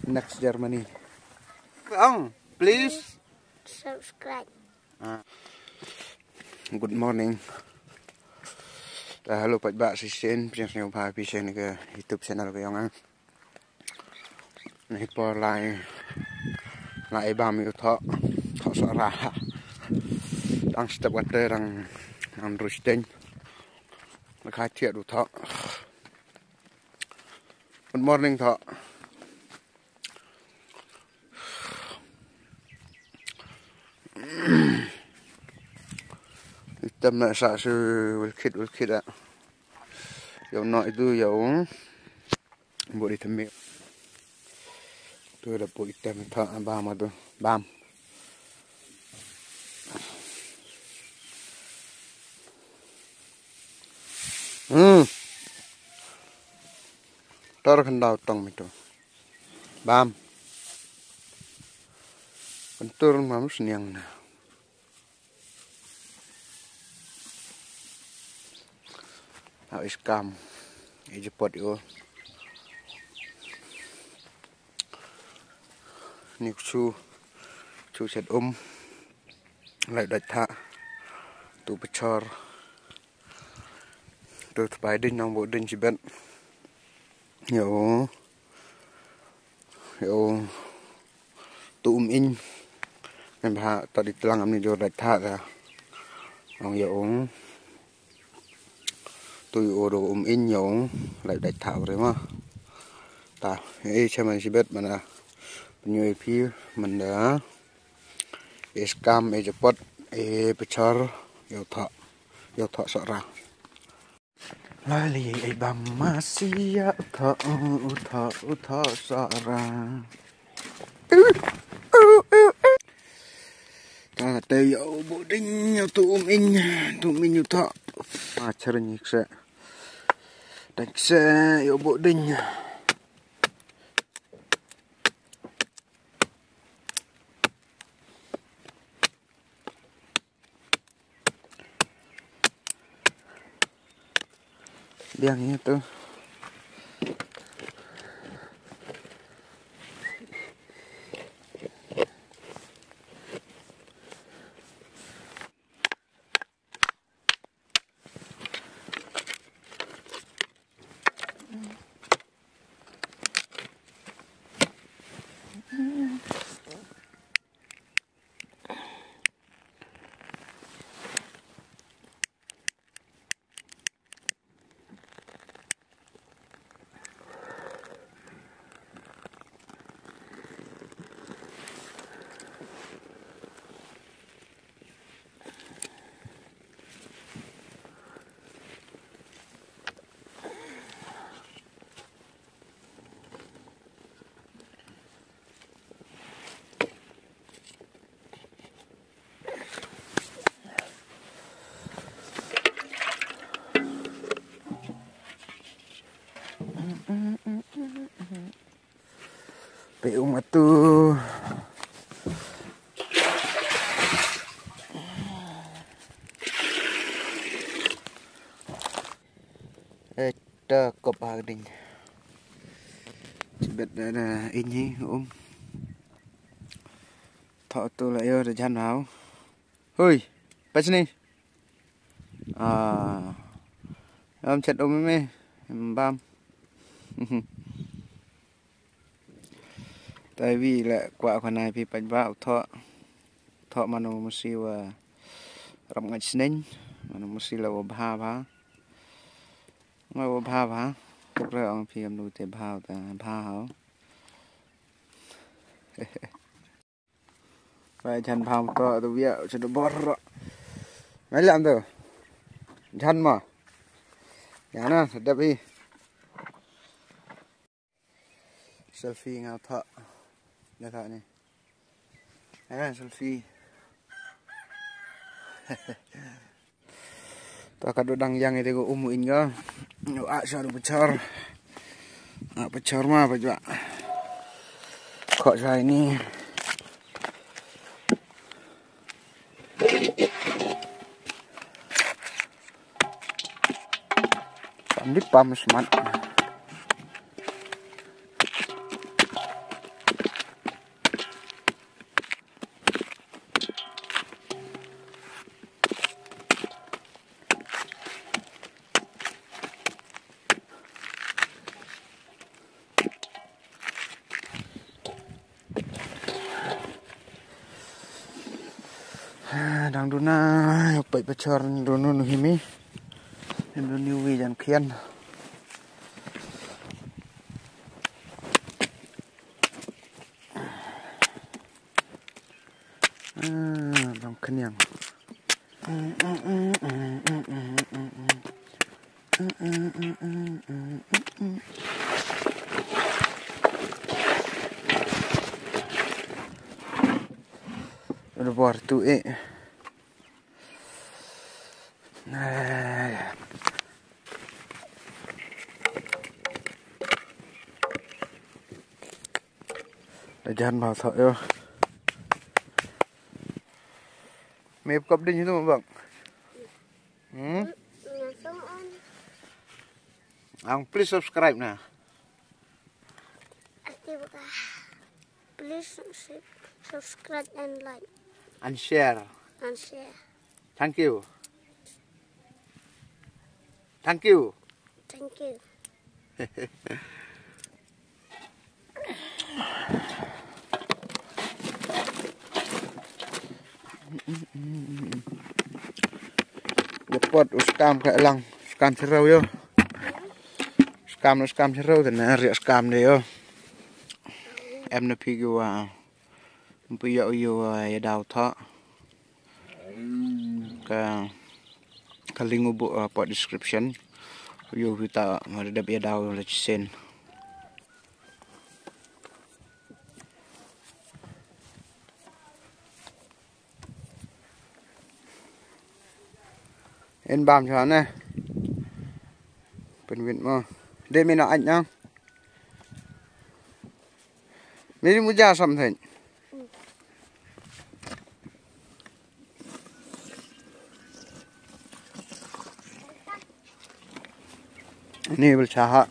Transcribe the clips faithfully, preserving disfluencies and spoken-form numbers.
Next Germany. Ang, please subscribe. Ah. Good morning. Ta hello paidbah, chisien, pdiang sñiawbha phi cha kani ka YouTube channel ka yong nga. Ni por lai, lai bam u thoh, thoh sohra. Dang step water, dang, dang roasting. Ka thiah u thoh. Good morning thoh. Item na sa su wil khit, wil khit a. Yow noh itu yow. Buri temi. Tu da pu item thoh bam tu. Bam. Hmm. Tor khandau tong mi tu. Bam. Kentur mam sniang na. Hau iskam. E japot yo. Ni chu, chu chet um. Lai dait tha. Tu pechor. Tu tpai ding nang bo ding chibet. Yo. Yo. Tu um in. Ngan bha ta di tlang am ni jor dait tha ta. Ong yo. Tu yo do um in yo. Lai dait tha re ma. Ta. E chaman chibet mana. Penyu e phi manda. Iskam e japot e pechor. Yo thoh. Yo thoh sohra. Lali ai bam masia u thoh, u thoh, u thoh sohra. Ta te yo bo ding yo tu um in, tu um in yo thoh. Ma char ni kse. Ta kse yo bo ding. Biang ya tu. Pe um atu. Eh, ta kop ha ding. Chibet da, da, ini um. Thoh tu la yo da jan hau. Hui, pas ni. Ah. Am chat um me, bam. Tai wi le kwah khana phi paidbah u thoh. Thoh manu masi wa rap ngait sneng, manu masi la wa bha bha. Nga wa bha bha. Tuk re ong phi am nu te bha ta bha hau. Bai jan bha to tu bia chu do bor. Mai lam tu. Jan ma. Ya na, sedap i. Selfie nga tha. Nga tha ni. Nga selfie. Ta ka do dang yang ite ko um in ka. Yo a cha do pechor. A pechor ma pa jwa. Kho cha ini. Pam di pam smat. Dang duna, pait pachor dunu nu himi. Dunu ni wi jan khian. Ah, dang khniang. Ada bor tu eh. Nah. Jan bha tho yo. Me kop ding tu bang. Hmm? Ang please subscribe na. Please subscribe and like. And share. And share. Thank you. Thank you. Thank you. Depot u skam ka lang, skam charo yo. Skam no skam charo, te na ri skam de yo. Em na phi ki wa. Pu yoh u yoh, ah, ya daw tha. Ka, ka link u bu, ah, pa description. U yoh u ta, ma dep ya daw la chisen. En bam cha ne. Pynwit mo. De mi na ach na. Miri muja something. Ni bel chaha.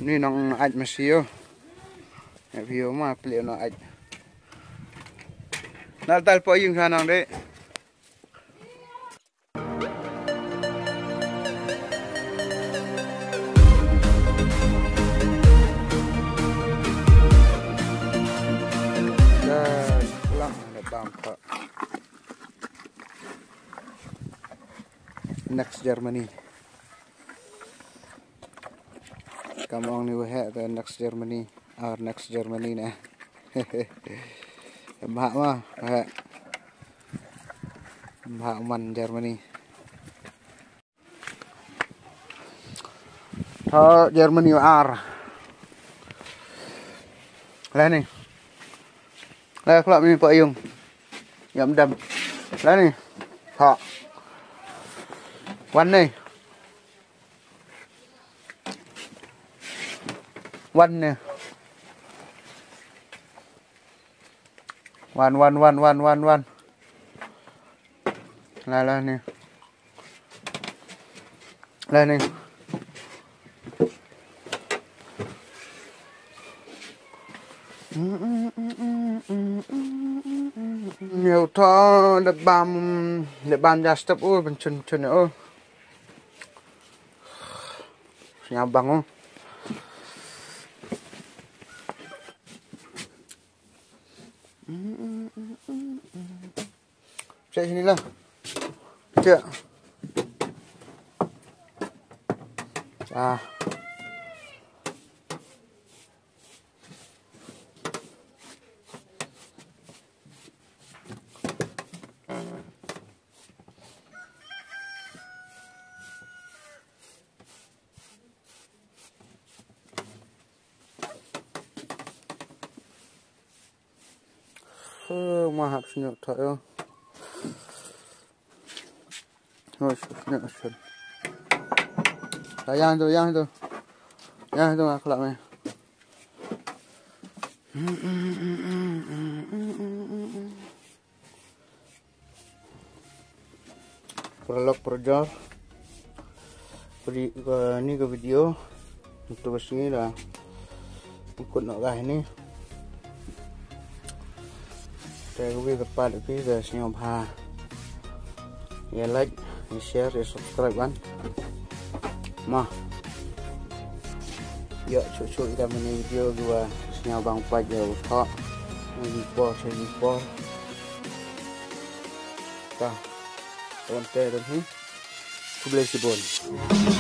Ni nong ait masi yo. View ma pli no ait. Nal tal po yung sa nang de. Next Germany. Come on, ni waheh, the next Germany, our next Germany na. Bha ma, waheh. Bha man Germany. Tha Germany ar. Lani. Lai khlak mi pa yung. Yam dam. Lani. Tha. Wan ni. Wan ni. Wan, wan, wan, wan, wan, wan. Lai, lai ni. Lai ni. Ni u tho, da bam, da bam ja step u, ben chun, chun u. Sñiaw bang u. Cek sini lah. Cek. Ah. Mahap sñiuh tha yo. Hoi, sñiuh sñiuh. Yang tu, yang tu. Yang tu nga khlak me. Paralok parajor. Pudi, eh, ni ka video. Untuk ka sngi da. Pukut nok ka ini. Te ka wi ka pat ka wi ka sñiaw bha. Ya like, share, ya subscribe wan. Ma. Ya, chuk chuk ita mini video kiwa sñiaw bang pait ya u thoh. Ni por, ni por. Ta. Wan te dan hi. Khublei chibun.